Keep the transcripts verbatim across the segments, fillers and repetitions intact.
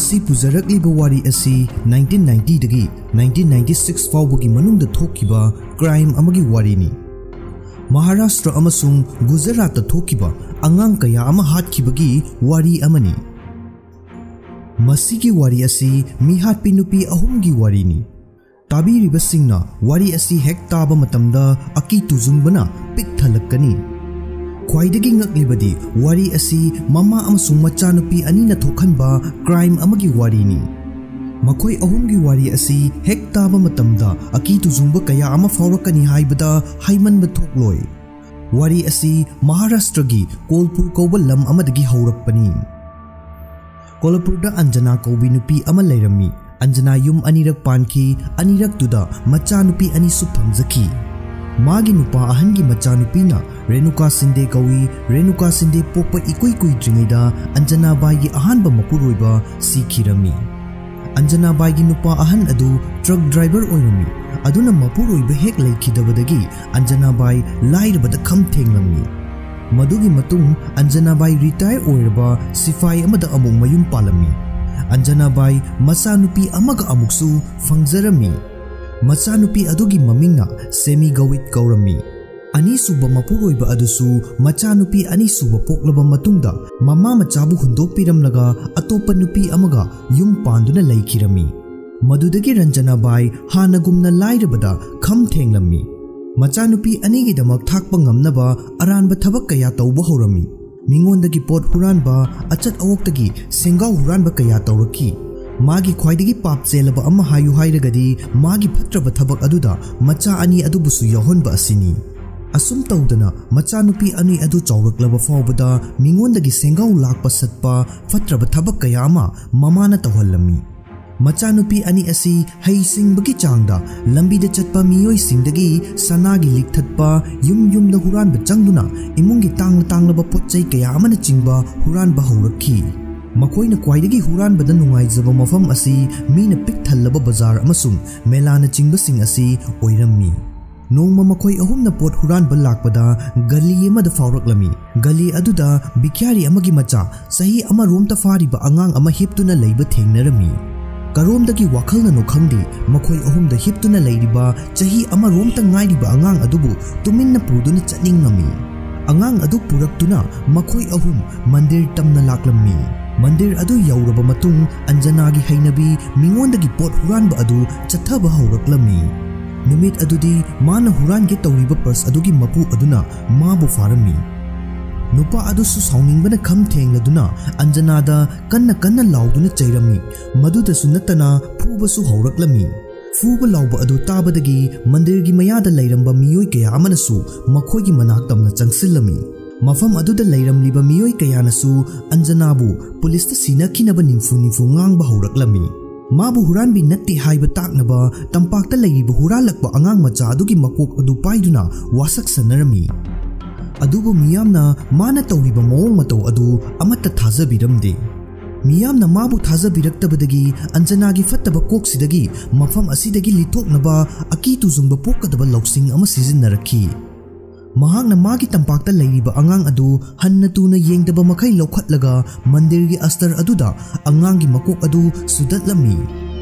ꯑꯁꯤ ꯄꯨꯖꯔꯛꯂꯤꯕ ꯋꯥꯔꯤ ꯑꯁꯤ ꯅꯥꯏꯟꯇꯤꯟ ꯅꯥꯏꯟꯇꯤꯗꯒꯤ ꯅꯥꯏꯟꯇꯤꯟ ꯅꯥꯏꯟꯇꯤ ꯁꯤꯛꯁ ꯐꯥꯎꯕꯒꯤ ꯃꯅꯨꯡꯗ ꯊꯣꯛꯈꯤꯕ ꯀ꯭ꯔꯥꯏꯝ ꯑꯃꯒꯤ ꯋꯥꯔꯤꯅꯤ꯫ ꯃꯍꯥꯔꯥꯁꯇ꯭ꯔ ꯑꯃꯁꯨꯡ ꯒꯨꯖꯔꯥꯠꯇ ꯊꯣꯛꯈꯤꯕ ꯑꯉꯥꯡ ꯀꯌꯥ ꯑꯃ ꯍꯥꯠꯈꯤꯕꯒꯤ ꯋꯥꯔꯤ ꯑꯃꯅꯤ꯫ ꯃꯁꯤꯒꯤ ꯋꯥꯔꯤ ꯑꯁꯤ ꯃꯤꯍꯥꯠꯄꯤ ꯅꯨꯄꯤ ꯑꯍꯨꯝꯒꯤ ꯋꯥꯔꯤꯅꯤ꯫ ꯇꯥꯕꯤꯔꯤꯕꯁꯤꯡꯅ ꯋꯥꯔꯤ ꯑꯁꯤ ꯍꯦꯛ ꯇꯥꯕ ꯃꯇꯝꯗ ꯑꯀꯤ ꯇꯨꯖꯨꯡꯕꯅ ꯄꯤꯛ ꯊꯜꯂꯛꯀꯅꯤ꯫ ꯈ꯭ꯋꯥꯏꯗꯒꯤ ꯉꯛꯂꯤꯕꯗꯤ ꯋꯥꯔꯤ ꯑꯁꯤ ꯃꯃꯥ ꯑꯃꯁꯨꯡ ꯃꯆꯥꯅꯨꯄꯤ ꯑꯅꯤꯅ ꯊꯣꯛꯍꯟꯕ ꯀ꯭ꯔꯥꯏꯝ ꯑꯃꯒꯤ ꯋꯥꯔꯤꯅꯤ꯫ ꯃꯈꯣꯏ ꯑꯍꯨꯝꯒꯤ ꯋꯥꯔꯤ ꯑꯁꯤ ꯍꯦꯛ ꯇꯥꯕ ꯃꯇꯝꯗ ꯑꯀꯤ ꯇꯨꯖꯨꯡꯕ ꯀꯌꯥ ꯑꯃ ꯐꯥꯎꯔꯛꯀꯅꯤ ꯍꯥꯏꯕꯗ ꯍꯥꯏꯃꯟꯕ ꯊꯣꯛꯂꯣꯏ꯫ ꯋꯥꯔꯤ ꯑꯁꯤ ꯃꯍꯥꯔꯥꯁꯇ꯭ꯔꯒꯤ ꯀꯣꯜꯄꯨꯔ ꯀꯧꯕ ꯂꯝ ꯑꯃꯗꯒꯤ ꯍꯧꯔꯛꯄꯅꯤ꯫ ꯀꯣꯂꯄꯨꯔꯗ ꯑꯟꯖꯅꯥ ꯀꯧꯕꯤ ꯅꯨꯄꯤ ꯑꯃ ꯂꯩꯔꯝꯃꯤ꯫ ꯑꯟꯖꯅꯥ ꯌꯨꯝ ꯑꯅꯤꯔꯛ ꯄꯥꯟꯈꯤ, ꯑꯅꯤꯔꯛꯇꯨꯗ ꯃꯆꯥꯅꯨꯄꯤ ꯑꯅꯤꯁꯨ ꯐꯪꯖꯈꯤ꯫ ꯃꯥꯒꯤ ꯅꯨꯄꯥ ꯑꯍꯟꯒꯤ ꯃꯆꯥꯅꯨꯄꯤꯅ ꯔꯦꯅꯨꯀꯥ ꯁꯤꯟꯗꯦ ꯀꯧꯏ꯫ ꯔꯦꯅꯨꯀꯥ ꯁꯤꯟꯗꯦ ꯄꯣꯛꯄ ꯏꯀꯨꯏ ꯀꯨꯏꯗ꯭ꯔꯤꯉꯩꯗ ꯑꯟꯖꯅꯥꯕꯥꯏꯒꯤ ꯑꯍꯥꯟꯕ ꯃꯄꯨꯔꯣꯏꯕ ꯁꯤꯈꯤꯔꯝꯃꯤ꯫ ꯑꯟꯖꯅꯥꯕꯥꯏꯒꯤ ꯅꯨꯄꯥ ꯑꯍꯟ ꯑꯗꯨ ꯇ꯭ꯔꯛ ꯗ꯭ꯔꯥꯏꯚꯔ ꯑꯣꯏꯔꯝꯃꯤ꯫ ꯑꯗꯨꯅ ꯃꯄꯨꯔꯣꯏꯕ ꯍꯦꯛ ꯂꯩꯈꯤꯗꯕꯗꯒꯤ ꯑꯟꯖꯅꯥꯕꯥꯏ ꯂꯥꯏꯔꯕꯗ ꯈꯝ ꯊꯦꯡꯂꯝꯃꯤ꯫ ꯃꯗꯨꯒꯤ ꯃꯇꯨꯡ ꯑꯟꯖꯅꯥꯕꯥꯏ ꯔꯤꯇꯥꯌꯔ ꯑꯣꯏꯔꯕ ꯁꯤꯐꯥꯏ ꯑꯃꯗ ꯑꯃꯨꯛ ꯃꯌꯨꯝ ꯄꯥꯜꯂꯝꯃꯤ꯫ ꯑꯟꯖꯅꯥꯕꯥꯏ ꯃꯆꯥꯅꯨꯄꯤ ꯑꯃꯒ ꯑꯃꯨꯛꯁꯨ ꯐꯪꯖꯔꯝꯃꯤ꯫ ꯃꯆꯥꯅꯨꯄꯤ ꯑꯗꯨꯒꯤ ꯃꯃꯤꯡꯅ ꯁꯦꯃꯤ ꯒꯧꯏꯠ ꯀꯧꯔꯝꯃꯤ꯫ ꯑꯅꯤꯁꯨꯕ ꯃꯄꯨꯔꯣꯏꯕ ꯑꯗꯨꯁꯨ ꯃꯆꯥꯅꯨꯄꯤ ꯑꯅꯤꯁꯨꯕ ꯄꯣꯛꯂꯕ ꯃꯇꯨꯡꯗ ꯃꯃꯥ ꯃꯆꯥꯕꯨ ꯍꯨꯟꯗꯣꯛꯄꯤꯔꯝꯂꯒ ꯑꯇꯣꯞꯄ ꯅꯨꯄꯤ ꯑꯃꯒ ꯌꯨꯝ ꯄꯥꯟꯗꯨꯅ ꯂꯩꯈꯤꯔꯝꯃꯤ꯫ ꯃꯗꯨꯗꯒꯤ ꯔꯟꯖꯅꯥꯕꯥꯏ ꯍꯥꯟꯅꯒꯨꯝꯅ ꯂꯥꯏꯔꯕꯗ ꯈꯝ ꯊꯦꯡꯂꯝꯃꯤ꯫ ꯃꯆꯥꯅꯨꯄꯤ ꯑꯅꯤꯒꯤꯗꯃꯛ ꯊꯥꯛꯄ ꯉꯝꯅꯕ ꯑꯔꯥꯟꯕ ꯊꯕꯛ ꯀꯌꯥ ꯇꯧꯕ ꯍꯧꯔꯝꯃꯤ꯫ ꯃꯤꯉꯣꯟꯗꯒꯤ ꯄꯣꯠ ꯍꯨꯔꯥꯟꯕ, ꯑꯆꯠ ꯑꯋꯣꯛꯇꯒꯤ ꯁꯦꯡꯒꯥꯎ ꯍꯨꯔꯥꯟꯕ ꯀꯌꯥ ꯇꯧꯔꯛꯈꯤ꯫ ꯃꯥꯒꯤ ꯈ꯭ꯋꯥꯏꯗꯒꯤ ꯄꯥꯞ ꯆꯦꯜꯂꯕ ꯑꯃ ꯍꯥꯏꯌꯨ ꯍꯥꯏꯔꯒꯗꯤ ꯃꯥꯒꯤ ꯐꯠꯇ꯭ꯔꯕ ꯊꯕꯛ ꯑꯗꯨꯗ ꯃꯆꯥ ꯑꯅꯤ ꯑꯗꯨꯕꯨꯁꯨ ꯌꯥꯎꯍꯟꯕ ꯑꯁꯤꯅꯤ꯫ ꯑꯁꯨꯝ ꯇꯧꯗꯅ ꯃꯆꯥꯅꯨꯄꯤ ꯑꯅꯤ ꯑꯗꯨ ꯆꯥꯎꯔꯛꯂꯕ ꯐꯥꯎꯕꯗ ꯃꯤꯉꯣꯟꯗꯒꯤ ꯁꯦꯡꯒꯥꯎ ꯂꯥꯛꯄ ꯁꯠꯄ ꯐꯠꯇ꯭ꯔꯕ ꯊꯕꯛ ꯀꯌꯥ ꯑꯃ ꯃꯃꯥꯅ ꯇꯧꯍꯜꯂꯝꯃꯤ꯫ ꯃꯆꯥꯅꯨꯄꯤ ꯑꯅꯤ ꯑꯁꯤ ꯍꯩꯁꯤꯡꯕꯒꯤ ꯆꯥꯡꯗ ꯂꯝꯕꯤꯗ ꯆꯠꯄ ꯃꯤꯑꯣꯏꯁꯤꯡꯗꯒꯤ ꯁꯅꯥꯒꯤ ꯂꯤꯛ ꯊꯠꯄ, ꯌꯨꯝ ꯌꯨꯝꯗ ꯍꯨꯔꯥꯟꯕ ꯆꯪꯗꯨꯅ ꯏꯃꯨꯡꯒꯤ ꯇꯥꯡꯂ ꯇꯥꯡꯂꯕ ꯄꯣꯠ ꯆꯩ ꯀꯌꯥ ꯑꯃꯅꯆꯤꯡꯕ ꯍꯨꯔꯥꯟꯕ ꯍꯧꯔꯛꯈꯤ꯫ ꯃꯈꯣꯏꯅ ꯈ꯭ꯋꯥꯏꯗꯒꯤ ꯍꯨꯔꯥꯟꯕꯗ ꯅꯨꯡꯉꯥꯏꯖꯕ ꯃꯐꯝ ꯑꯁꯤ ꯃꯤꯅ ꯄꯤꯛ ꯊꯜꯂꯕ ꯕꯖꯥꯔ ꯑꯃꯁꯨꯡ ꯃꯦꯂꯥꯅꯆꯤꯡꯕꯁꯤꯡ ꯑꯁꯤ ꯑꯣꯏꯔꯝꯃꯤ꯫ ꯅꯣꯡꯃ ꯃꯈꯣꯏ ꯑꯍꯨꯝꯅ ꯄꯣꯠ ꯍꯨꯔꯥꯟꯕ ꯂꯥꯛꯄꯗ ꯒꯂꯤ ꯑꯃꯗ ꯐꯥꯎꯔꯛꯂꯝꯃꯤ꯫ ꯒꯂꯤ ꯑꯗꯨꯗ ꯕꯤꯈ꯭ꯌꯥꯔꯤ ꯑꯃꯒꯤ ꯃꯆꯥ, ꯆꯍꯤ ꯑꯃꯔꯣꯝꯇ ꯐꯥꯔꯤꯕ ꯑꯉꯥꯡ ꯑꯃ ꯍꯤꯞꯇꯨꯅ ꯂꯩꯕ ꯊꯦꯡꯅꯔꯝꯃꯤ꯫ ꯀꯔꯣꯝꯗꯒꯤ ꯋꯥꯈꯜꯅꯅꯣ ꯈꯪꯗꯦ, ꯃꯈꯣꯏ ꯑꯍꯨꯝꯗ ꯍꯤꯞꯇꯨꯅ ꯂꯩꯔꯤꯕ ꯆꯍꯤ ꯑꯃꯔꯣꯝꯇ ꯉꯥꯏꯔꯤꯕ ꯑꯉꯥꯡ ꯑꯗꯨꯕꯨ ꯇꯨꯃꯤꯟꯅ ꯄꯨꯗꯨꯅ ꯆꯠꯅꯤꯡꯉꯝꯃꯤ꯫ ꯑꯉꯥꯡ ꯑꯗꯨ ꯄꯨꯔꯛꯇꯨꯅ ꯃꯈꯣꯏ ꯑꯍꯨꯝ ꯃꯟꯗꯤꯔ ꯇꯝꯅ ꯂꯥꯛꯂꯝꯃꯤ꯫ ꯃꯟꯗꯤꯔ ꯑꯗꯨ ꯌꯧꯔꯕ ꯃꯇꯨꯡ, ꯑꯟꯖꯅꯥꯒꯤ ꯍꯩꯅꯕꯤ ꯃꯤꯉꯣꯟꯗꯒꯤ ꯄꯣꯠ ꯍꯨꯔꯥꯟꯕ ꯑꯗꯨ ꯆꯠꯊꯕ ꯍꯧꯔꯛꯂꯝꯃꯤ꯫ ꯅꯨꯃꯤꯠ ꯑꯗꯨꯗꯤ ꯃꯥꯅ ꯍꯨꯔꯥꯟꯒꯦ ꯇꯧꯔꯤꯕ ꯄꯔꯁ ꯑꯗꯨꯒꯤ ꯃꯄꯨ ꯑꯗꯨꯅ ꯃꯥꯕꯨ ꯐꯥꯔꯝꯃꯤ꯫ ꯅꯨꯄꯥ ꯑꯗꯨꯁꯨ ꯁꯥꯎꯅꯤꯡꯕꯅ ꯈꯝ ꯊꯦꯡꯂꯗꯨꯅ ꯑꯟꯖꯅꯥꯗ ꯀꯟꯅ ꯀꯟꯅ ꯂꯥꯎꯗꯨꯅ ꯆꯩꯔꯝꯃꯤ꯫ ꯃꯗꯨꯗꯁꯨ ꯅꯠꯇꯅ ꯐꯨꯕꯁꯨ ꯍꯧꯔꯛꯂꯝꯃꯤ꯫ ꯐꯨꯕ ꯂꯥꯎꯕ ꯑꯗꯨ ꯇꯥꯕꯗꯒꯤ ꯃꯟꯗꯤꯔꯒꯤ ꯃꯌꯥꯗ ꯂꯩꯔꯝꯕ ꯃꯤꯑꯣꯏ ꯀꯌꯥ ꯑꯃꯅꯁꯨ ꯃꯈꯣꯏꯒꯤ ꯃꯅꯥꯛ ꯇꯝꯅ ꯆꯪꯁꯤꯜꯂꯝꯃꯤ꯫ ꯃꯐꯝ ꯑꯗꯨꯗ ꯂꯩꯔꯝꯂꯤꯕ ꯃꯤꯑꯣꯏ ꯀꯌꯥꯅꯁꯨ ꯑꯟꯖꯅꯥꯕꯨ ꯄꯨꯂꯤꯁꯇ ꯁꯤꯟꯅꯈꯤꯅꯕ ꯅꯤꯝꯐꯨ ꯅꯤꯝꯐꯨ ꯉꯥꯡꯕ ꯍꯧꯔꯛꯂꯝꯃꯤ꯫ ꯃꯥꯕꯨ ꯍꯨꯔꯥꯟꯕꯤ ꯅꯠꯇꯦ ꯍꯥꯏꯕ ꯇꯥꯛꯅꯕ ꯇꯝꯄꯥꯛꯇ ꯂꯩꯔꯤꯕ ꯍꯨꯔꯥꯜꯂꯛꯄ ꯑꯉꯥꯡ ꯃꯆꯥ ꯑꯗꯨꯒꯤ ꯃꯀꯣꯛ ꯑꯗꯨ ꯄꯥꯏꯗꯨꯅ ꯋꯥꯁꯛ ꯁꯟꯅꯔꯝꯃꯤ꯫ ꯑꯗꯨꯕꯨ ꯃꯤꯌꯥꯝꯅ ꯃꯥꯅ ꯇꯧꯔꯤꯕ ꯃꯑꯣꯡ ꯃꯇꯧ ꯑꯗꯨ ꯑꯃꯠꯇ ꯊꯥꯖꯕꯤꯔꯝꯗꯦ꯫ ꯃꯤꯌꯥꯝꯅ ꯃꯥꯕꯨ ꯊꯥꯖꯕꯤꯔꯛꯇꯕꯗꯒꯤ ꯑꯟꯖꯅꯥꯒꯤ ꯐꯠꯇꯕ ꯀꯣꯛꯁꯤꯗꯒꯤ ꯃꯐꯝ ꯑꯁꯤꯗꯒꯤ ꯂꯤꯊꯣꯛꯅꯕ ꯑꯀꯤ ꯇꯨꯖꯨꯡꯕ ꯄꯣꯛꯀꯗꯕ ꯂꯧꯁꯤꯡ ꯑꯃ ꯁꯤꯖꯤꯟꯅꯔꯛꯈꯤ꯫ ꯃꯍꯥꯛꯅ ꯃꯥꯒꯤ ꯇꯝꯄꯥꯛꯇ ꯂꯩꯔꯤꯕ ꯑꯉꯥꯡ ꯑꯗꯨ ꯍꯟꯅ ꯇꯨꯅ ꯌꯦꯡꯗꯕ ꯃꯈꯩ ꯂꯧꯈꯠꯂꯒ ꯃꯟꯗꯤꯔꯒꯤ ꯑꯁꯇꯔ ꯑꯗꯨꯗ ꯑꯉꯥꯡꯒꯤ ꯃꯀꯣꯛ ꯑꯗꯨ ꯁꯨꯗꯠꯂꯝꯃꯤ꯫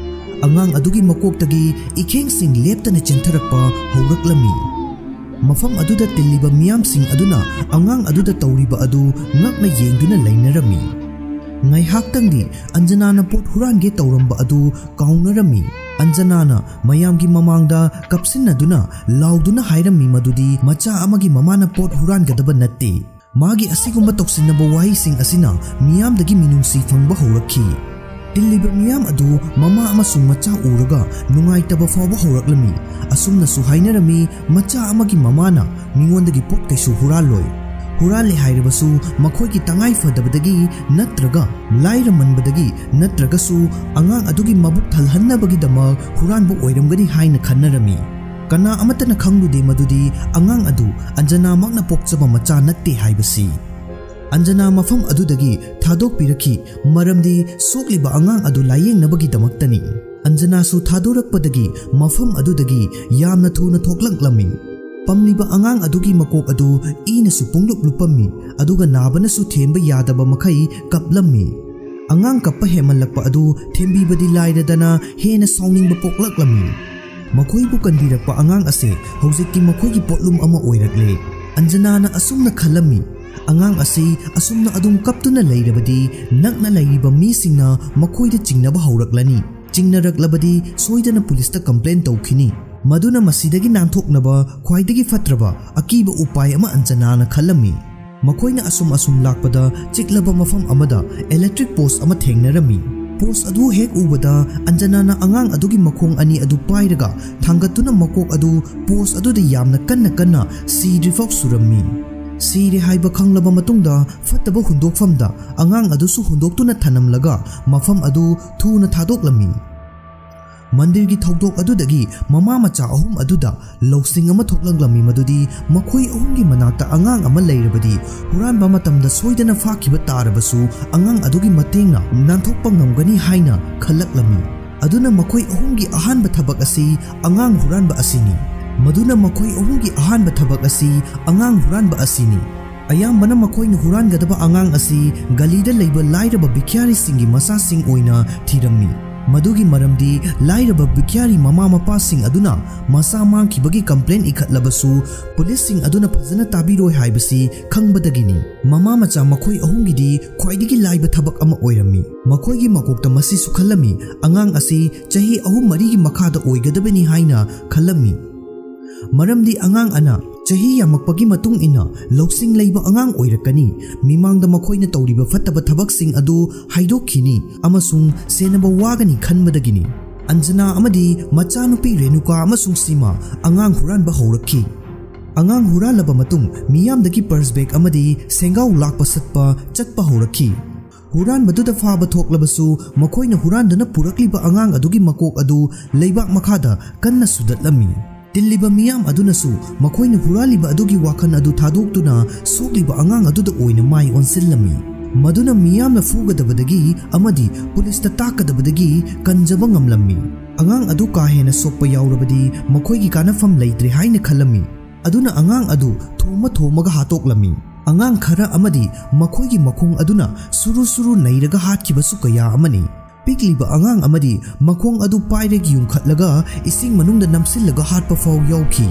ꯑꯉꯥꯡ ꯑꯗꯨꯒꯤ ꯃꯀꯣꯛꯇꯒꯤ ꯏꯈꯦꯡꯁꯤꯡ ꯂꯦꯞꯇꯅ ꯆꯦꯟꯊꯔꯛꯄ ꯍꯧꯔꯛꯂꯝꯃꯤ꯫ ꯃꯐꯝ ꯑꯗꯨꯗ ꯇꯤꯜꯂꯤꯕ ꯃꯤꯌꯥꯝꯁꯤꯡ ꯑꯗꯨꯅ ꯑꯉꯥꯡ ꯑꯗꯨꯗ ꯇꯧꯔꯤꯕ ꯑꯗꯨ ꯉꯛꯅ ꯌꯦꯡꯗꯨꯅ ꯂꯩꯅꯔꯝꯃꯤ꯫ ꯉꯥꯏꯍꯥꯛꯇꯪꯗꯤ ꯑꯟꯖꯅꯥꯅ ꯄꯣꯠ ꯍꯨꯔꯥꯟꯒꯦ ꯇꯧꯔꯝꯕ ꯑꯗꯨ ꯀꯥꯎꯅꯔꯝꯃꯤ꯫ ꯑꯟꯖꯅꯥꯅ ꯃꯌꯥꯝꯒꯤ ꯃꯃꯥꯡꯗ ꯀꯞꯁꯤꯟꯅꯗꯨꯅ ꯂꯥꯎꯗꯨꯅ ꯍꯥꯏꯔꯝꯃꯤ ꯃꯗꯨꯗꯤ ꯃꯆꯥ ꯑꯃꯒꯤ ꯃꯃꯥꯅ ꯄꯣꯠ ꯍꯨꯔꯥꯟꯒꯗꯕ ꯅꯠꯇꯦ꯫ ꯃꯥꯒꯤ ꯑꯁꯤꯒꯨꯝꯕ ꯇꯧꯁꯤꯟꯅꯕ ꯋꯥꯍꯩꯁꯤꯡ ꯑꯁꯤꯅ ꯃꯤꯌꯥꯝꯗꯒꯤ ꯃꯤꯅꯨꯡꯁꯤ ꯐꯪꯕ ꯍꯧꯔꯛꯈꯤ꯫ ꯇꯤꯜꯂꯤꯕ ꯃꯤꯌꯥꯝ ꯑꯗꯨ ꯃꯃꯥ ꯑꯃꯁꯨꯡ ꯃꯆꯥ ꯎꯔꯒ ꯅꯨꯡꯉꯥꯏꯇꯕ ꯐꯥꯎꯕ ꯍꯧꯔꯛꯂꯝꯃꯤ꯫ ꯑꯁꯨꯝꯅꯁꯨ ꯍꯥꯏꯅꯔꯝꯃꯤ, "ꯃꯆꯥ ꯑꯃꯒꯤ ꯃꯃꯥꯅ ꯃꯤꯉꯣꯟꯗꯒꯤ ꯄꯣꯠ ꯀꯩꯁꯨ ꯍꯨꯔꯥꯜꯂꯣꯏ꯫ ꯍꯨꯔꯥꯜꯂꯦ ꯍꯥꯏꯔꯕꯁꯨ ꯃꯈꯣꯏꯒꯤ ꯇꯉꯥꯏ ꯐꯗꯕꯗꯒꯤ ꯅꯠꯇ꯭ꯔꯒ ꯂꯥꯏꯔꯃꯟꯕꯗꯒꯤ ꯅꯠꯇ꯭ꯔꯒꯁꯨ ꯑꯉꯥꯡ ꯑꯗꯨꯒꯤ ꯃꯕꯨꯛ ꯊꯜꯍꯟꯅꯕꯒꯤꯗꯃꯛ ꯍꯨꯔꯥꯟꯕ ꯑꯣꯏꯔꯝꯒꯅꯤ" ꯍꯥꯏꯅ ꯈꯟꯅꯔꯝꯃꯤ꯫ ꯀꯅꯥ ꯑꯃꯠꯇꯅ ꯈꯪꯂꯨꯗꯦ ꯃꯗꯨꯗꯤ ꯑꯉꯥꯡ ꯑꯗꯨ ꯑꯟꯖꯅꯥꯃꯛꯅ ꯄꯣꯛꯆꯕ ꯃꯆꯥ ꯅꯠꯇꯦ ꯍꯥꯏꯕꯁꯤ꯫ ꯑꯟꯖꯅꯥ ꯃꯐꯝ ꯑꯗꯨꯗꯒꯤ ꯊꯥꯗꯣꯛꯄꯤꯔꯛꯈꯤ, ꯃꯔꯝꯗꯤ ꯁꯣꯛꯂꯤꯕ ꯑꯉꯥꯡ ꯑꯗꯨ ꯂꯥꯌꯦꯡꯅꯕꯒꯤꯗꯃꯛꯇꯅꯤ꯫ ꯑꯟꯖꯅꯥꯁꯨ ꯊꯥꯗꯣꯔꯛꯄꯗꯒꯤ ꯃꯐꯝ ꯑꯗꯨꯗꯒꯤ ꯌꯥꯝꯅ ꯊꯨꯅ ꯊꯣꯛꯂꯛꯂꯝꯃꯤ꯫ ꯄꯝꯂꯤꯕ ꯑꯉꯥꯡ ꯑꯗꯨꯒꯤ ꯃꯀꯣꯛ ꯑꯗꯨ ꯏꯅꯁꯨ ꯄꯨꯡꯂꯨꯞ ꯂꯨꯞꯄꯝꯃꯤ, ꯑꯗꯨꯒ ꯅꯥꯕꯅꯁꯨ ꯊꯦꯝꯕ ꯌꯥꯗꯕ ꯃꯈꯩ ꯀꯞꯂꯝꯃꯤ꯫ ꯑꯉꯥꯡ ꯀꯞꯄ ꯍꯦꯟꯃꯜꯂꯛꯄ ꯑꯗꯨ ꯊꯦꯝꯕꯤꯕꯗꯤ ꯂꯥꯏꯔꯗꯅ ꯍꯦꯟꯅ ꯁꯥꯎꯅꯤꯡꯕ ꯄꯣꯛꯂꯛꯂꯝꯃꯤ꯫ ꯃꯈꯣꯏꯕꯨ ꯀꯟꯕꯤꯔꯛꯄ ꯑꯉꯥꯡ ꯑꯁꯦ ꯍꯧꯖꯤꯛꯇꯤ ꯃꯈꯣꯏꯒꯤ ꯄꯣꯠꯂꯨꯝ ꯑꯃ ꯑꯣꯏꯔꯛꯂꯦ꯫ ꯑꯟꯖꯅꯥꯅ ꯑꯁꯨꯝꯅ ꯈꯜꯂꯝꯃꯤ, "ꯑꯉꯥꯡ ꯑꯁꯤ ꯑꯁꯨꯝꯅ ꯑꯗꯨꯝ ꯀꯞꯇꯨꯅ ꯂꯩꯔꯕꯗꯤ ꯅꯛꯅ ꯂꯩꯔꯤꯕ ꯃꯤꯁꯤꯡꯅ ꯃꯈꯣꯏꯗ ꯆꯤꯡꯅꯕ ꯍꯧꯔꯛꯂꯅꯤ꯫ ꯆꯤꯡꯅꯔꯛꯂꯕꯗꯤ ꯁꯣꯏꯗꯅ ꯄꯨꯂꯤꯁꯇ ꯀꯝꯄ꯭ꯂꯦꯟ ꯇꯧꯈꯤꯅꯤ꯫ ꯃꯗꯨꯅ ꯃꯁꯤꯗꯒꯤ ꯅꯥꯟꯊꯣꯛꯅꯕ ꯈ꯭ꯋꯥꯏꯗꯒꯤ ꯐꯠꯇ꯭ꯔꯕ ꯑꯀꯤꯕ ꯎꯄꯥꯏ ꯑꯃ ꯑꯟꯖꯅꯥꯅ ꯈꯜꯂꯝꯃꯤ꯫" ꯃꯈꯣꯏꯅ ꯑꯁꯨꯝ ꯑꯁꯨꯝ ꯂꯥꯛꯄꯗ ꯆꯤꯛꯂꯕ ꯃꯐꯝ ꯑꯃꯗ ꯏꯂꯦꯛꯇ꯭ꯔꯤꯛ ꯄꯣꯁ ꯑꯃ ꯊꯦꯡꯅꯔꯝꯃꯤ꯫ ꯄꯣꯁ ꯑꯗꯨ ꯍꯦꯛ ꯎꯕꯗ ꯑꯟꯖꯅꯥꯅ ꯑꯉꯥꯡ ꯑꯗꯨꯒꯤ ꯃꯈꯣꯡ ꯑꯅꯤ ꯑꯗꯨ ꯄꯥꯏꯔꯒ ꯊꯥꯡꯒꯠꯇꯨꯅ ꯃꯀꯣꯛ ꯑꯗꯨ ꯄꯣꯁ ꯑꯗꯨꯗ ꯌꯥꯝꯅ ꯀꯟꯅ ꯀꯟꯅ ꯁꯤꯗ꯭ꯔꯤꯐꯥꯎ ꯁꯨꯔꯝꯃꯤ꯫ ꯁꯤꯔꯦ ꯍꯥꯏꯕ ꯈꯪꯂꯕ ꯃꯇꯨꯡꯗ ꯐꯠꯇꯕ ꯍꯨꯟꯗꯣꯛꯐꯝꯗ ꯑꯉꯥꯡ ꯑꯗꯨꯁꯨ ꯍꯨꯟꯗꯣꯛꯇꯨꯅ ꯊꯅꯝꯂꯒ ꯃꯐꯝ ꯑꯗꯨ ꯊꯨꯅ ꯊꯥꯗꯣꯛꯂꯝꯃꯤ꯫ ꯃꯟꯗꯤꯔꯒꯤ ꯊꯧꯗꯣꯛ ꯑꯗꯨꯗꯒꯤ ꯃꯃꯥ ꯃꯆꯥ ꯑꯍꯨꯝ ꯑꯗꯨꯗ ꯂꯧꯁꯤꯡ ꯑꯃ ꯊꯣꯛꯂꯛꯂꯝꯃꯤ, ꯃꯗꯨꯗꯤ ꯃꯈꯣꯏ ꯑꯍꯨꯝꯒꯤ ꯃꯅꯥꯛꯇ ꯑꯉꯥꯡ ꯑꯃ ꯂꯩꯔꯕꯗꯤ ꯍꯨꯔꯥꯟꯕ ꯃꯇꯝꯗ ꯁꯣꯏꯗꯅ ꯐꯥꯈꯤꯕ ꯇꯥꯔꯕꯁꯨ ꯑꯉꯥꯡ ꯑꯗꯨꯒꯤ ꯃꯇꯦꯡꯅ ꯅꯥꯟꯊꯣꯛꯄ ꯉꯝꯒꯅꯤ ꯍꯥꯏꯅ ꯈꯜꯂꯛꯂꯝꯃꯤ꯫ ꯑꯗꯨꯅ ꯃꯈꯣꯏ ꯑꯍꯨꯝꯒꯤ ꯑꯍꯥꯟꯕ ꯊꯕꯛ ꯑꯁꯤ ꯑꯉꯥꯡ ꯍꯨꯔꯥꯟꯕ ꯑꯁꯤꯅꯤ꯫ ꯃꯗꯨꯅ ꯃꯈꯣꯏ ꯑꯍꯨꯝꯒꯤ ꯑꯍꯥꯟꯕ ꯊꯕꯛ ꯑꯁꯤ ꯑꯉꯥꯡ ꯍꯨꯔꯥꯟꯕ ꯑꯁꯤꯅꯤ꯫ ꯑꯌꯥꯝꯕꯅ ꯃꯈꯣꯏꯅ ꯍꯨꯔꯥꯟꯒꯗꯕ ꯑꯉꯥꯡ ꯑꯁꯤ ꯒꯂꯤꯗ ꯂꯩꯕ ꯂꯥꯏꯔꯕ ꯚꯤꯈ꯭ꯌꯥꯔꯤꯁꯤꯡꯒꯤ ꯃꯆꯥꯁꯤꯡ ꯑꯣꯏꯅ ꯊꯤꯔꯝꯃꯤ꯫ ꯃꯗꯨꯒꯤ ꯃꯔꯝꯗꯤ ꯂꯥꯏꯔꯕ ꯚꯤꯈ꯭ꯌꯥꯔꯤ ꯃꯃꯥ ꯃꯄꯥꯁꯤꯡ ꯑꯗꯨꯅ ꯃꯆꯥ ꯃꯥꯡꯈꯤꯕꯒꯤ ꯀꯝꯄ꯭ꯂꯦꯟ ꯏꯈꯠꯂꯕꯁꯨ ꯄꯨꯂꯤꯁꯁꯤꯡ ꯑꯗꯨꯅ ꯐꯖꯅ ꯇꯥꯕꯤꯔꯣꯏ ꯍꯥꯏꯕꯁꯤ ꯈꯪꯕꯗꯒꯤꯅꯤ꯫ ꯃꯃꯥ ꯃꯆꯥ ꯃꯈꯣꯏ ꯑꯍꯨꯝꯒꯤꯗꯤ ꯈ꯭ꯋꯥꯏꯗꯒꯤ ꯂꯥꯏꯕ ꯊꯕꯛ ꯑꯃ ꯑꯣꯏꯔꯝꯃꯤ꯫ ꯃꯈꯣꯏꯒꯤ ꯃꯀꯣꯛꯇ ꯃꯁꯤꯁꯨ ꯈꯜꯂꯝꯃꯤ, ꯑꯉꯥꯡ ꯑꯁꯤ ꯆꯍꯤ ꯑꯍꯨꯝ ꯃꯔꯤꯒꯤ ꯃꯈꯥꯗ ꯑꯣꯏꯒꯗꯕꯅꯤ ꯍꯥꯏꯅ ꯈꯜꯂꯝꯃꯤ꯫ ꯃꯔꯝꯗꯤ ꯑꯉꯥꯡ ꯑꯅ ꯆꯍꯤ ꯌꯥꯝꯃꯛꯄꯒꯤ ꯃꯇꯨꯡ ꯏꯟꯅ ꯂꯧꯁꯤꯡ ꯂꯩꯕ ꯑꯉꯥꯡ ꯑꯣꯏꯔꯛꯀꯅꯤ꯫ ꯃꯤꯃꯥꯡꯗ ꯃꯈꯣꯏꯅ ꯇꯧꯔꯤꯕ ꯐꯠꯇꯕ ꯊꯕꯛꯁꯤꯡ ꯑꯗꯨ ꯍꯥꯏꯗꯣꯛꯈꯤꯅꯤ ꯑꯃꯁꯨꯡ ꯁꯦꯟꯅꯕ ꯋꯥꯒꯅꯤ ꯈꯟꯕꯗꯒꯤꯅꯤ꯫ ꯑꯟꯖꯅꯥ ꯑꯃꯗꯤ ꯃꯆꯥꯅꯨꯄꯤ ꯔꯦꯅꯨꯀꯥ ꯑꯃꯁꯨꯡ ꯁꯤꯃꯥ ꯑꯉꯥꯡ ꯍꯨꯔꯥꯟꯕ ꯍꯧꯔꯛꯈꯤ꯫ ꯑꯉꯥꯡ ꯍꯨꯔꯥꯜꯂꯕ ꯃꯇꯨꯡ ꯃꯤꯌꯥꯝꯗꯒꯤ ꯄꯔꯁ ꯕꯦꯒ ꯑꯃꯗꯤ ꯁꯦꯡꯒꯥꯎ ꯂꯥꯛꯄ ꯁꯠꯄ ꯆꯠꯄ ꯍꯧꯔꯛꯈꯤ꯫ ꯍꯨꯔꯥꯟꯕꯗꯨꯗ ꯐꯥꯕ ꯊꯣꯛꯂꯕꯁꯨ ꯃꯈꯣꯏꯅ ꯍꯨꯔꯥꯟꯗꯨꯅ ꯄꯨꯔꯛꯂꯤꯕ ꯑꯉꯥꯡ ꯑꯗꯨꯒꯤ ꯃꯀꯣꯛ ꯑꯗꯨ ꯂꯩꯕꯥꯛ ꯃꯈꯥꯗ ꯀꯟꯅ ꯁꯨꯗꯠꯂꯝꯃꯤ꯫ ꯇꯤꯜꯂꯤꯕ ꯃꯤꯌꯥꯝ ꯑꯗꯨꯅꯁꯨ ꯃꯈꯣꯏꯅ ꯍꯨꯔꯥꯜꯂꯤꯕ ꯑꯗꯨꯒꯤ ꯋꯥꯈꯜ ꯑꯗꯨ ꯊꯥꯗꯣꯛꯇꯨꯅ ꯁꯣꯛꯂꯤꯕ ꯑꯉꯥꯡ ꯑꯗꯨꯗ ꯑꯣꯏꯅ ꯃꯥꯏ ꯑꯣꯟꯁꯤꯜꯂꯝꯃꯤ꯫ ꯃꯗꯨꯅ ꯃꯤꯌꯥꯝꯅ ꯐꯨꯒꯗꯕꯗꯒꯤ ꯑꯃꯗꯤ ꯄꯨꯂꯤꯁꯇ ꯇꯥꯛꯀꯗꯕꯗꯒꯤ ꯀꯟꯖꯕ ꯉꯝꯂꯝꯃꯤ꯫ ꯑꯉꯥꯡ ꯑꯗꯨ ꯀꯥ ꯍꯦꯟꯅ ꯁꯣꯛꯄ ꯌꯥꯎꯔꯕꯗꯤ ꯃꯈꯣꯏꯒꯤ ꯀꯥꯟꯅꯐꯝ ꯂꯩꯇ꯭ꯔꯦ ꯍꯥꯏꯅ ꯈꯜꯂꯝꯃꯤ꯫ ꯑꯗꯨꯅ ꯑꯉꯥꯡ ꯑꯗꯨ ꯊꯣꯝꯃ ꯊꯣꯝꯃꯒ ꯍꯥꯠꯇꯣꯛꯂꯝꯃꯤ꯫ ꯑꯉꯥꯡ ꯈꯔ ꯑꯃꯗꯤ ꯃꯈꯣꯏꯒꯤ ꯃꯈꯣꯡ ꯑꯗꯨꯅ ꯁꯨꯔꯨ ꯁꯨꯔꯨ ꯅꯩꯔꯒ ꯍꯥꯠꯈꯤꯕꯁꯨ ꯀꯌꯥ ꯑꯃꯅꯤ꯫ ꯄꯤꯛꯂꯤꯕ ꯑꯉꯥꯡ ꯑꯃꯗꯤ ꯃꯈꯣꯡ ꯑꯗꯨ ꯄꯥꯏꯔꯒ ꯌꯨꯡꯈꯠꯂꯒ ꯏꯁꯤꯡ ꯃꯅꯨꯡꯗ ꯅꯝꯁꯤꯜꯂꯒ ꯍꯥꯠꯄ ꯐꯥꯎ ꯌꯥꯎꯈꯤ꯫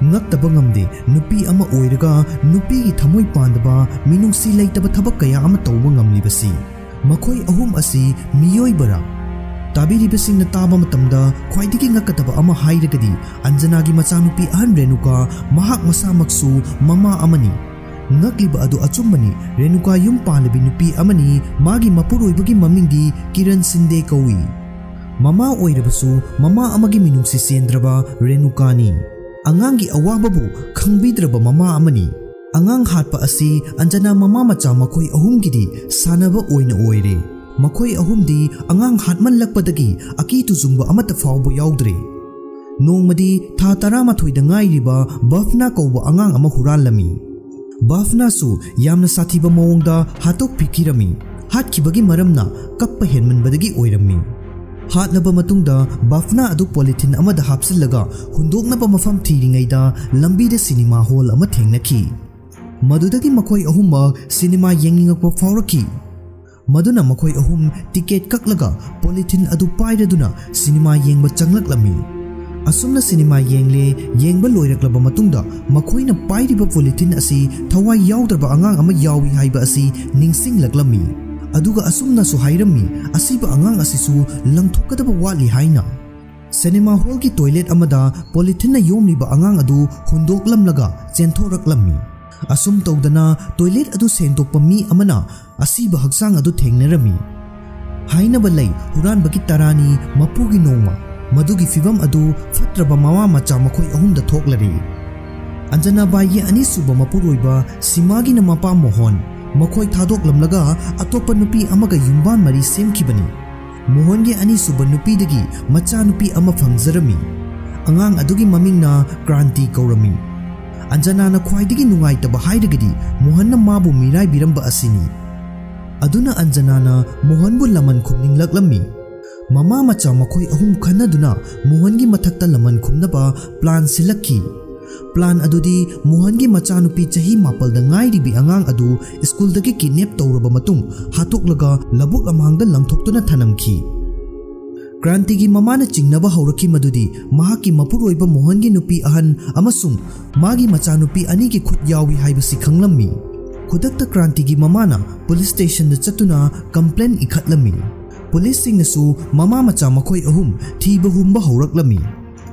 ꯉꯛꯇꯕ ꯉꯝꯗꯦ, ꯅꯨꯄꯤ ꯑꯃ ꯑꯣꯏꯔꯒ ꯅꯨꯄꯤꯒꯤ ꯊꯃꯣꯏ ꯄꯥꯟꯗꯕ, ꯃꯤꯅꯨꯡꯁꯤ ꯂꯩꯇꯕ ꯊꯕꯛ ꯀꯌꯥ ꯑꯃ ꯇꯧꯕ ꯉꯝꯂꯤꯕꯁꯤ꯫ ꯃꯈꯣꯏ ꯑꯍꯨꯝ ꯑꯁꯤ ꯃꯤꯑꯣꯏꯕꯔꯥ? ꯇꯥꯕꯤꯔꯤꯕꯁꯤꯡꯅ ꯇꯥꯕ ꯃꯇꯝꯗ ꯈ꯭ꯋꯥꯏꯗꯒꯤ ꯉꯛꯀꯗꯕ ꯑꯃ ꯍꯥꯏꯔꯒꯗꯤ, ꯑꯟꯖꯅꯥꯒꯤ ꯃꯆꯥꯅꯨꯄꯤ ꯑꯍꯟ ꯔꯦꯅꯨꯀꯥ ꯃꯍꯥꯛ ꯃꯁꯥꯃꯛꯁꯨ ꯃꯃꯥ ꯑꯃꯅꯤ꯫ ꯉꯛꯂꯤꯕ ꯑꯗꯨ ꯑꯆꯨꯝꯕꯅꯤ꯫ ꯔꯦꯅꯨꯀꯥ ꯌꯨꯝ ꯄꯥꯜꯂꯕꯤ ꯅꯨꯄꯤ ꯑꯃꯅꯤ꯫ ꯃꯥꯒꯤ ꯃꯄꯨꯔꯣꯏꯕꯒꯤ ꯃꯃꯤꯡꯗꯤ ꯀꯤꯔꯟ ꯁꯤꯟꯗꯦ ꯀꯧꯏ꯫ ꯃꯃꯥ ꯑꯣꯏꯔꯕꯁꯨ ꯃꯃꯥ ꯑꯃꯒꯤ ꯃꯤꯅꯨꯡꯁꯤ ꯆꯦꯟꯗ꯭ꯔꯕ ꯔꯦꯅꯨꯀꯥꯅꯤ꯫ ꯑꯉꯥꯡꯒꯤ ꯑꯋꯥꯕꯕꯨ ꯈꯪꯕꯤꯗ꯭ꯔꯕ ꯃꯃꯥ ꯑꯃꯅꯤ꯫ ꯑꯉꯥꯡ ꯍꯥꯠꯄ ꯑꯁꯤ ꯑꯟꯖꯅꯥ ꯃꯃꯥ ꯃꯆꯥ ꯃꯈꯣꯏ ꯑꯍꯨꯝꯒꯤꯗꯤ ꯁꯥꯟꯅꯕ ꯑꯣꯏꯅ ꯑꯣꯏꯔꯦ꯫ ꯃꯈꯣꯏ ꯑꯍꯨꯝꯗꯤ ꯑꯉꯥꯡ ꯍꯥꯠꯃꯜꯂꯛꯄꯗꯒꯤ ꯑꯀꯤ ꯇꯨꯖꯨꯡꯕ ꯑꯃꯠꯇ ꯐꯥꯎꯕ ꯌꯥꯎꯗ꯭ꯔꯦ꯫ ꯅꯣꯡꯃꯗꯤ ꯊꯥ ꯇꯔꯥꯃꯥꯊꯣꯏꯗ ꯉꯥꯏꯔꯤꯕ ꯕꯐꯅꯥ ꯀꯧꯕ ꯑꯉꯥꯡ ꯑꯃ ꯍꯨꯔꯥꯜꯂꯝꯃꯤ꯫ ꯕꯐꯅꯥꯁꯨ ꯌꯥꯝꯅ ꯁꯥꯊꯤꯕ ꯃꯑꯣꯡꯗ ꯍꯥꯠꯇꯣꯛꯄꯤꯈꯤꯔꯝꯃꯤ꯫ ꯍꯥꯠꯈꯤꯕꯒꯤ ꯃꯔꯝꯅ ꯀꯞꯄ ꯍꯦꯟꯃꯟꯕꯗꯒꯤ ꯑꯣꯏꯔꯝꯃꯤ꯫ ꯍꯥꯠꯂꯕ ꯃꯇꯨꯡꯗ ꯕꯐꯅꯥ ꯑꯗꯨ ꯄꯣꯂꯤꯊꯤꯟ ꯑꯃꯗ ꯍꯥꯞꯆꯤꯜꯂꯒ ꯍꯨꯟꯗꯣꯛꯅꯕ ꯃꯐꯝ ꯊꯤꯔꯤꯉꯩꯗ ꯂꯝꯕꯤꯗ ꯁꯤꯅꯦꯃꯥ ꯍꯣꯜ ꯑꯃ ꯊꯦꯡꯅꯈꯤ꯫ ꯃꯗꯨꯗꯒꯤ ꯃꯈꯣꯏ ꯑꯍꯨꯝꯃꯛ ꯁꯤꯅꯦꯃꯥ ꯌꯦꯡꯅꯤꯡꯉꯛꯄ ꯐꯥꯎꯔꯛꯈꯤ꯫ ꯃꯗꯨꯅ ꯃꯈꯣꯏ ꯑꯍꯨꯝ ꯇꯤꯀꯦꯠ ꯀꯛꯂꯒ ꯄꯣꯂꯤꯊꯤꯟ ꯑꯗꯨ ꯄꯥꯏꯔꯗꯨꯅ ꯁꯤꯅꯦꯃꯥ ꯌꯦꯡꯕ ꯆꯪꯂꯛꯂꯝꯃꯤ꯫ ꯑꯁꯨꯝꯅ ꯁꯤꯅꯦꯃꯥ ꯌꯦꯡꯂꯦ, ꯌꯦꯡꯕ ꯂꯣꯏꯔꯛꯂꯕ ꯃꯇꯨꯡꯗ ꯃꯈꯣꯏꯅ ꯄꯥꯏꯔꯤꯕ ꯄꯣꯂꯤꯊꯤꯟ ꯑꯁꯤ ꯊꯋꯥꯏ ꯌꯥꯎꯗ꯭ꯔꯕ ꯑꯉꯥꯡ ꯑꯃ ꯌꯥꯎꯏ ꯍꯥꯏꯕ ꯑꯁꯤ ꯅꯤꯡꯁꯤꯡꯂꯛꯂꯝꯃꯤ꯫ ꯑꯗꯨꯒ ꯑꯁꯨꯝꯅꯁꯨ ꯍꯥꯏꯔꯝꯃꯤ, "ꯑꯁꯤꯕ ꯑꯉꯥꯡ ꯑꯁꯤꯁꯨ ꯂꯪꯊꯣꯛꯀꯗꯕ ꯋꯥꯠꯂꯤ" ꯍꯥꯏꯅ꯫ ꯁꯤꯅꯦꯃꯥ ꯍꯣꯜꯒꯤ ꯇꯣꯏꯂꯦꯠ ꯑꯃꯗ ꯄꯣꯂꯤꯊꯤꯟꯅ ꯌꯣꯝꯂꯤꯕ ꯑꯉꯥꯡ ꯑꯗꯨ ꯍꯨꯟꯗꯣꯛꯂꯝꯂꯒ ꯆꯦꯟꯊꯣꯔꯛꯂꯝꯃꯤ꯫ ꯑꯁꯨꯝ ꯇꯧꯗꯅ ꯇꯣꯏꯂꯦꯠ ꯑꯗꯨ ꯁꯦꯡꯗꯣꯛꯄ ꯃꯤ ꯑꯃꯅ ꯑꯁꯤꯕ ꯍꯛꯆꯥꯡ ꯑꯗꯨ ꯊꯦꯡꯅꯔꯝꯃꯤ꯫ ꯍꯥꯏꯅꯕ ꯂꯩ, ꯍꯨꯔꯥꯟꯕꯒꯤ ꯇꯔꯥꯅꯤ, ꯃꯄꯨꯒꯤ ꯅꯣꯡꯃ꯫ ꯃꯗꯨꯒꯤ ꯐꯤꯚꯝ ꯑꯗꯨ ꯐꯠꯇ꯭ꯔꯕ ꯃꯃꯥ ꯃꯆꯥ ꯃꯈꯣꯏ ꯑꯍꯨꯝꯗ ꯊꯣꯛꯂꯔꯦ꯫ ꯑꯟꯖꯅꯥꯕꯥꯏꯒꯤ ꯑꯅꯤꯁꯨꯕ ꯃꯄꯨꯔꯣꯏꯕ ꯁꯤꯃꯥꯒꯤꯅ ꯃꯄꯥ ꯃꯣꯍꯟ ꯃꯈꯣꯏ ꯊꯥꯗꯣꯛꯂꯝꯂꯒ ꯑꯇꯣꯞꯄ ꯅꯨꯄꯤ ꯑꯃꯒ ꯌꯨꯝꯕꯥꯟ ꯃꯔꯤ ꯁꯦꯝꯈꯤꯕꯅꯤ꯫ ꯃꯣꯍꯟꯒꯤ ꯑꯅꯤꯁꯨꯕ ꯅꯨꯄꯤꯗꯒꯤ ꯃꯆꯥꯅꯨꯄꯤ ꯑꯃ ꯐꯪꯖꯔꯝꯃꯤ꯫ ꯑꯉꯥꯡ ꯑꯗꯨꯒꯤ ꯃꯃꯤꯡꯅ ꯀ꯭ꯔꯥꯟꯇꯤ ꯀꯧꯔꯝꯃꯤ꯫ ꯑꯟꯖꯅꯥꯅ ꯈ꯭ꯋꯥꯏꯗꯒꯤ ꯅꯨꯡꯉꯥꯏꯇꯕ ꯍꯥꯏꯔꯒꯗꯤ ꯃꯣꯍꯟꯅ ꯃꯥꯕꯨ ꯃꯤꯔꯥꯏꯕꯤꯔꯝꯕ ꯑꯁꯤꯅꯤ꯫ ꯑꯗꯨꯅ ꯑꯟꯖꯅꯥꯅ ꯃꯣꯍꯟꯕꯨ ꯂꯃꯟ ꯈꯨꯝꯅꯤꯡꯂꯛꯂꯝꯃꯤ꯫ ꯃꯃꯥ ꯃꯆꯥ ꯃꯈꯣꯏ ꯑꯍꯨꯝ ꯈꯟꯅꯗꯨꯅ ꯃꯣꯍꯟꯒꯤ ꯃꯊꯛꯇ ꯂꯃꯟ ꯈꯨꯝꯅꯕ ꯄ꯭ꯂꯥꯟ ꯁꯤꯜꯂꯛꯈꯤ꯫ ꯄ꯭ꯂꯥꯟ ꯑꯗꯨꯗꯤ ꯃꯣꯍꯟꯒꯤ ꯃꯆꯥꯅꯨꯄꯤ ꯆꯍꯤ ꯃꯥꯄꯜꯗ ꯉꯥꯏꯔꯤꯕꯤ ꯑꯉꯥꯡ ꯑꯗꯨ ꯁ꯭ꯀꯨꯜꯗꯒꯤ ꯀꯤꯗꯅꯦꯞ ꯇꯧꯔꯕ ꯃꯇꯨꯡ ꯍꯥꯠꯇꯣꯛꯂꯒ ꯂꯧꯕꯨꯛ ꯂꯝꯍꯥꯡꯗ ꯂꯪꯊꯣꯛꯇꯨꯅ ꯊꯅꯝꯈꯤ꯫ ꯀ꯭ꯔꯥꯟꯇꯤꯒꯤ ꯃꯃꯥꯅ ꯆꯤꯡꯅꯕ ꯍꯧꯔꯛꯈꯤ ꯃꯗꯨꯗꯤ ꯃꯍꯥꯛꯀꯤ ꯃꯄꯨꯔꯣꯏꯕ ꯃꯣꯍꯟꯒꯤ ꯅꯨꯄꯤ ꯑꯍꯟ ꯑꯃꯁꯨꯡ ꯃꯥꯒꯤ ꯃꯆꯥꯅꯨꯄꯤ ꯑꯅꯤꯒꯤ ꯈꯨꯠ ꯌꯥꯎꯏ ꯍꯥꯏꯕꯁꯤ ꯈꯪꯂꯝꯃꯤ꯫ ꯈꯨꯗꯛꯇ ꯀ꯭ꯔꯥꯟꯇꯤꯒꯤ ꯃꯃꯥꯅ ꯄꯨꯂꯤꯁ ꯁ꯭ꯇꯦꯁꯟꯗ ꯆꯠꯇꯨꯅ ꯀꯝꯄ꯭ꯂꯦꯟ ꯏꯈꯠꯂꯝꯃꯤ꯫ ꯄꯨꯂꯤꯁꯁꯤꯡꯅꯁꯨ ꯃꯃꯥ ꯃꯆꯥ ꯃꯈꯣꯏ ꯑꯍꯨꯝ ꯊꯤꯕ ꯍꯨꯝꯕ ꯍꯧꯔꯛꯂꯝꯃꯤ꯫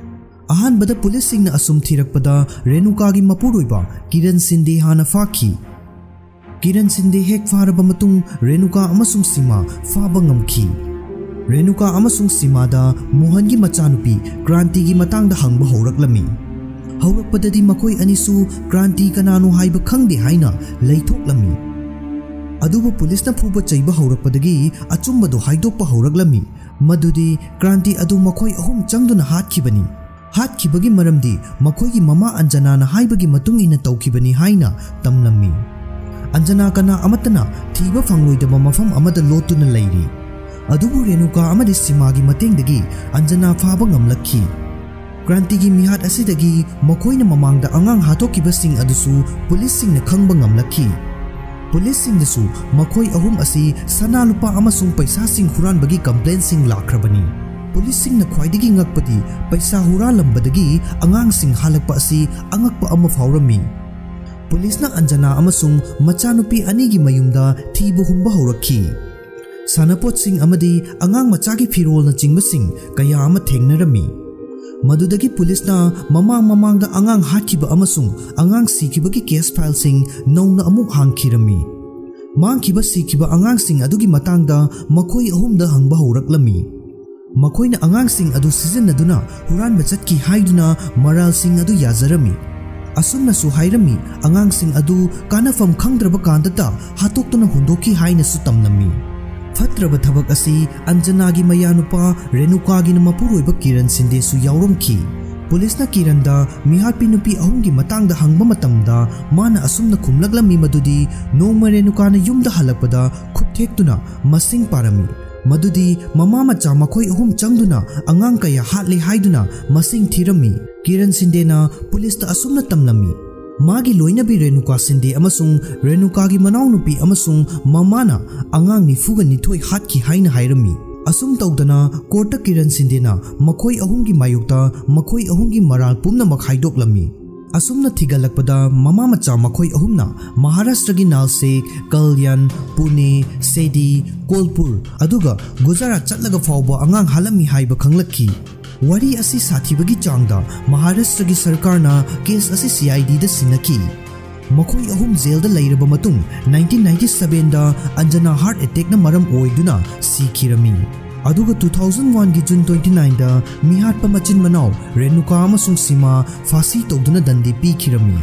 ꯑꯍꯥꯟꯕꯗ ꯄꯨꯂꯤꯁꯁꯤꯡꯅ ꯑꯁꯨꯝ ꯊꯤꯔꯛꯄꯗ ꯔꯦꯅꯨꯀꯥꯒꯤ ꯃꯄꯨꯔꯣꯏꯕ ꯀꯤꯔꯟ ꯁꯤꯟꯗꯦ ꯍꯥꯟꯅ ꯐꯥꯈꯤ꯫ ꯀꯤꯔꯟ ꯁꯤꯟꯗꯦ ꯍꯦꯛ ꯐꯥꯔꯕ ꯃꯇꯨꯡ ꯔꯦꯅꯨꯀꯥ ꯑꯃꯁꯨꯡ ꯁꯤꯃꯥ ꯐꯥꯕ ꯉꯝꯈꯤ꯫ ꯔꯦꯅꯨꯀꯥ ꯑꯃꯁꯨꯡ ꯁꯤꯃꯥꯗ ꯃꯣꯍꯟꯒꯤ ꯃꯆꯥꯅꯨꯄꯤ ꯀ꯭ꯔꯥꯟꯇꯤꯒꯤ ꯃꯇꯥꯡꯗ ꯍꯪꯕ ꯍꯧꯔꯛꯂꯝꯃꯤ꯫ ꯍꯧꯔꯛꯄꯗꯗꯤ ꯃꯈꯣꯏ ꯑꯅꯤꯁꯨ ꯀ꯭ꯔꯥꯟꯇꯤ ꯀꯅꯥꯅꯣ ꯍꯥꯏꯕ ꯈꯪꯗꯦ ꯍꯥꯏꯅ ꯂꯩꯊꯣꯛꯂꯝꯃꯤ꯫ ꯑꯗꯨꯕꯨ ꯄꯨꯂꯤꯁꯅ ꯐꯨꯕ ꯆꯩꯕ ꯍꯧꯔꯛꯄꯗꯒꯤ ꯑꯆꯨꯝꯕꯗꯨ ꯍꯥꯏꯗꯣꯛꯄ ꯍꯧꯔꯛꯂꯝꯃꯤ꯫ ꯃꯗꯨꯗꯤ ꯀ꯭ꯔꯥꯟꯇꯤ ꯑꯗꯨ ꯃꯈꯣꯏ ꯑꯍꯨꯝ ꯆꯪꯗꯨꯅ ꯍꯥꯠꯈꯤꯕꯅꯤ꯫ ꯍꯥꯠꯈꯤꯕꯒꯤ ꯃꯔꯝꯗꯤ ꯃꯈꯣꯏꯒꯤ ꯃꯃꯥ ꯑꯟꯖꯅꯥꯅ ꯍꯥꯏꯕꯒꯤ ꯃꯇꯨꯡ ꯏꯟꯅ ꯇꯧꯈꯤꯕꯅꯤ ꯍꯥꯏꯅ ꯇꯝꯂꯝꯃꯤ꯫ ꯑꯟꯖꯅꯥ ꯀꯅꯥ ꯑꯃꯠꯇꯅ ꯊꯤꯕ ꯐꯪꯂꯣꯏꯗꯕ ꯃꯐꯝ ꯑꯃꯗ ꯂꯣꯠꯇꯨꯅ ꯂꯩꯔꯤ꯫ ꯑꯗꯨꯕꯨ ꯔꯦꯅꯨꯀꯥ ꯑꯃꯗꯤ ꯁꯤꯃꯥꯒꯤ ꯃꯇꯦꯡꯗꯒꯤ ꯑꯟꯖꯅꯥ ꯐꯥꯕ ꯉꯝꯂꯛꯈꯤ꯫ ꯀ꯭ꯔꯥꯟꯇꯤꯒꯤ ꯃꯤꯍꯥꯠ ꯑꯁꯤꯗꯒꯤ ꯃꯈꯣꯏꯅ ꯃꯃꯥꯡꯗ ꯑꯉꯥꯡ ꯍꯥꯠꯇꯣꯛꯈꯤꯕꯁꯤꯡ ꯑꯗꯨꯁꯨ ꯄꯨꯂꯤꯁꯁꯤꯡꯅ ꯈꯪꯕ ꯉꯝꯂꯛꯈꯤ꯫ ꯄꯨꯂꯤꯁꯁꯤꯡꯗꯁꯨ ꯃꯈꯣꯏ ꯑꯍꯨꯝ ꯑꯁꯤ ꯁꯅꯥ ꯂꯨꯄꯥ ꯑꯃꯁꯨꯡ ꯄꯩꯁꯥꯁꯤꯡ ꯍꯨꯔꯥꯟꯕꯒꯤ ꯀꯝꯄ꯭ꯂꯦꯟꯁꯤꯡ ꯂꯥꯛꯈ꯭ꯔꯕꯅꯤ꯫ ꯄꯨꯂꯤꯁꯁꯤꯡꯅ ꯈ꯭ꯋꯥꯏꯗꯒꯤ ꯉꯛꯄꯗꯤ ꯄꯩꯁꯥ ꯍꯨꯔꯥꯜꯂꯝꯕꯗꯒꯤ ꯑꯉꯥꯡꯁꯤꯡ ꯍꯥꯜꯂꯛꯄ ꯑꯁꯤ ꯑꯉꯛꯄ ꯑꯃ ꯐꯥꯎꯔꯝꯃꯤ꯫ ꯄꯨꯂꯤꯁꯅ ꯑꯟꯖꯅꯥ ꯑꯃꯁꯨꯡ ꯃꯆꯥꯅꯨꯄꯤ ꯑꯅꯤꯒꯤ ꯃꯌꯨꯝꯗ ꯊꯤꯕ ꯍꯨꯝꯕ ꯍꯧꯔꯛꯈꯤ꯫ ꯁꯥꯟꯅꯄꯣꯠꯁꯤꯡ ꯑꯃꯗꯤ ꯑꯉꯥꯡ ꯃꯆꯥꯒꯤ ꯐꯤꯔꯣꯜꯅꯆꯤꯡꯕꯁꯤꯡ ꯀꯌꯥ ꯑꯃ ꯊꯦꯡꯅꯔꯝꯃꯤ꯫ ꯃꯗꯨꯗꯒꯤ ꯄꯨꯂꯤꯁꯅ ꯃꯃꯥꯡ ꯃꯃꯥꯡꯗ ꯑꯉꯥꯡ ꯍꯥꯠꯈꯤꯕ ꯑꯃꯁꯨꯡ ꯑꯉꯥꯡ ꯁꯤꯈꯤꯕꯒꯤ ꯀꯦꯁ ꯐꯥꯏꯜꯁꯤꯡ ꯅꯧꯅ ꯑꯃꯨꯛ ꯍꯥꯡꯈꯤꯔꯝꯃꯤ꯫ ꯃꯥꯡꯈꯤꯕ ꯁꯤꯈꯤꯕ ꯑꯉꯥꯡꯁꯤꯡ ꯑꯗꯨꯒꯤ ꯃꯇꯥꯡꯗ ꯃꯈꯣꯏ ꯑꯍꯨꯝꯗ ꯍꯪꯕ ꯍꯧꯔꯛꯂꯝꯃꯤ꯫ ꯃꯈꯣꯏꯅ ꯑꯉꯥꯡꯁꯤꯡ ꯑꯗꯨ ꯁꯤꯖꯤꯟꯅꯗꯨꯅ ꯍꯨꯔꯥꯟꯕ ꯆꯠꯈꯤ ꯍꯥꯏꯗꯨꯅ ꯃꯔꯥꯜꯁꯤꯡ ꯑꯗꯨ ꯌꯥꯖꯔꯝꯃꯤ꯫ ꯑꯁꯨꯝꯅꯁꯨ ꯍꯥꯏꯔꯝꯃꯤ, ꯑꯉꯥꯡꯁꯤꯡ ꯑꯗꯨ ꯀꯥꯟꯅꯐꯝ ꯈꯪꯗ꯭ꯔꯕ ꯀꯥꯟꯗꯇ ꯍꯥꯠꯇꯣꯛꯇꯨꯅ ꯍꯨꯟꯗꯣꯛꯈꯤ ꯍꯥꯏꯅꯁꯨ ꯇꯝꯂꯝꯃꯤ꯫ ꯐꯠꯇ꯭ꯔꯕ ꯊꯕꯛ ꯑꯁꯤ ꯑꯟꯖꯅꯥꯒꯤ ꯃꯌꯥꯅꯨꯄꯥ ꯔꯦꯅꯨꯀꯥꯒꯤꯅ ꯃꯄꯨꯔꯣꯏꯕ ꯀꯤꯔꯟ ꯁꯤꯟꯗꯦꯁꯨ ꯌꯥꯎꯔꯝꯈꯤ꯫ ꯄꯨꯂꯤꯁꯅ ꯀꯤꯔꯟꯗ ꯃꯤꯍꯥꯠꯄꯤ ꯅꯨꯄꯤ ꯑꯍꯨꯝꯒꯤ ꯃꯇꯥꯡꯗ ꯍꯪꯕ ꯃꯇꯝꯗ, ꯃꯥꯅ ꯑꯁꯨꯝꯅ ꯈꯨꯝꯂꯛꯂꯝꯃꯤ ꯃꯗꯨꯗꯤ, ꯅꯣꯡꯃ ꯔꯦꯅꯨꯀꯥꯅ ꯌꯨꯝꯗ ꯍꯜꯂꯛꯄꯗ ꯈꯨꯠ ꯊꯦꯛꯇꯨꯅ ꯃꯁꯤꯡ ꯄꯥꯔꯝꯃꯤ꯫ ꯃꯗꯨꯗꯤ ꯃꯃꯥ ꯃꯆꯥ ꯃꯈꯣꯏ ꯑꯍꯨꯝ ꯆꯪꯗꯨꯅ ꯑꯉꯥꯡ ꯀꯌꯥ ꯍꯥꯠꯂꯦ ꯍꯥꯏꯗꯨꯅ ꯃꯁꯤꯡ ꯊꯤꯔꯝꯃꯤ꯫ ꯀꯤꯔꯟ ꯁꯤꯟꯗꯦꯅ ꯄꯨꯂꯤꯁꯇ ꯑꯁꯨꯝꯅ ꯇꯝꯂꯝꯃꯤ, ꯃꯥꯒꯤ ꯂꯣꯏꯅꯕꯤ ꯔꯦꯅꯨꯀꯥ ꯁꯤꯟꯗꯦ ꯑꯃꯁꯨꯡ ꯔꯦꯅꯨꯀꯥꯒꯤ ꯃꯅꯥꯎꯅꯨꯄꯤ ꯑꯃꯁꯨꯡ ꯃꯃꯥꯅ ꯑꯉꯥꯡ ꯅꯤꯐꯨꯒ ꯅꯤꯊꯣꯏ ꯍꯥꯠꯈꯤ ꯍꯥꯏꯅ ꯍꯥꯏꯔꯝꯃꯤ꯫ ꯑꯁꯨꯝ ꯇꯧꯗꯅ ꯀꯣꯔꯠꯇ ꯀꯤꯔꯟ ꯁꯤꯟꯗꯦꯅ ꯃꯈꯣꯏ ꯑꯍꯨꯝꯒꯤ ꯃꯥꯌꯣꯛꯇ ꯃꯈꯣꯏ ꯑꯍꯨꯝꯒꯤ ꯃꯔꯥꯜ ꯄꯨꯝꯅꯃꯛ ꯍꯥꯏꯗꯣꯛꯂꯝꯃꯤ꯫ ꯑꯁꯨꯝꯅ ꯊꯤꯒꯠꯂꯛꯄꯗ ꯃꯃꯥ ꯃꯆꯥ ꯃꯈꯣꯏ ꯑꯍꯨꯝꯅ ꯃꯍꯥꯔꯥꯁꯇ꯭ꯔꯒꯤ ꯅꯥꯜꯁꯦꯛ, ꯀꯜꯌꯥꯟ, ꯄꯨꯅꯦ, ꯁꯦꯗꯤ, ꯀꯣꯜꯄꯨꯔ, ꯑꯗꯨꯒ ꯒꯨꯖꯔꯥꯠ ꯆꯠꯂꯒ ꯐꯥꯎꯕ ꯑꯉꯥꯡ ꯍꯥꯠꯂꯝꯃꯤ ꯍꯥꯏꯕ ꯈꯪꯂꯛꯈꯤ꯫ ꯋꯥꯔꯤ ꯑꯁꯤ ꯁꯥꯊꯤꯕꯒꯤ ꯆꯥꯡꯗ ꯃꯍꯥꯔꯥꯁꯇ꯭ꯔꯒꯤ ꯁꯔꯀꯥꯔꯅ ꯀꯦꯁ ꯑꯁꯤ ꯁꯤ ꯑꯥꯏ ꯗꯤꯗ ꯁꯤꯟꯅꯈꯤ꯫ ꯃꯈꯣꯏ ꯑꯍꯨꯝ ꯖꯦꯜꯗ ꯂꯩꯔꯕ ꯃꯇꯨꯡ, ꯅꯥꯏꯟꯇꯤꯟ ꯅꯥꯏꯟꯇꯤ ꯁꯚꯦꯟꯗ ꯑꯟꯖꯅꯥ ꯍꯥꯔꯠ ꯑꯦꯇꯦꯛꯅ ꯃꯔꯝ ꯑꯣꯏꯗꯨꯅ ꯁꯤꯈꯤꯔꯝꯃꯤ꯫ ꯑꯗꯨꯒ ꯇꯨ ꯊꯥꯎꯖꯟ ꯋꯥꯟꯒꯤ ꯖꯨꯟ ꯇ꯭ꯋꯦꯟꯇꯤ ꯅꯥꯏꯟꯗ ꯃꯤꯍꯥꯠꯄ ꯃꯆꯤꯟ ꯃꯅꯥꯎ ꯔꯦꯅꯨꯀꯥ ꯑꯃꯁꯨꯡ ꯁꯤꯃꯥ ꯐꯥꯁꯤ ꯇꯧꯗꯨꯅ ꯗꯟꯗꯤ ꯄꯤꯈꯤꯔꯝꯃꯤ꯫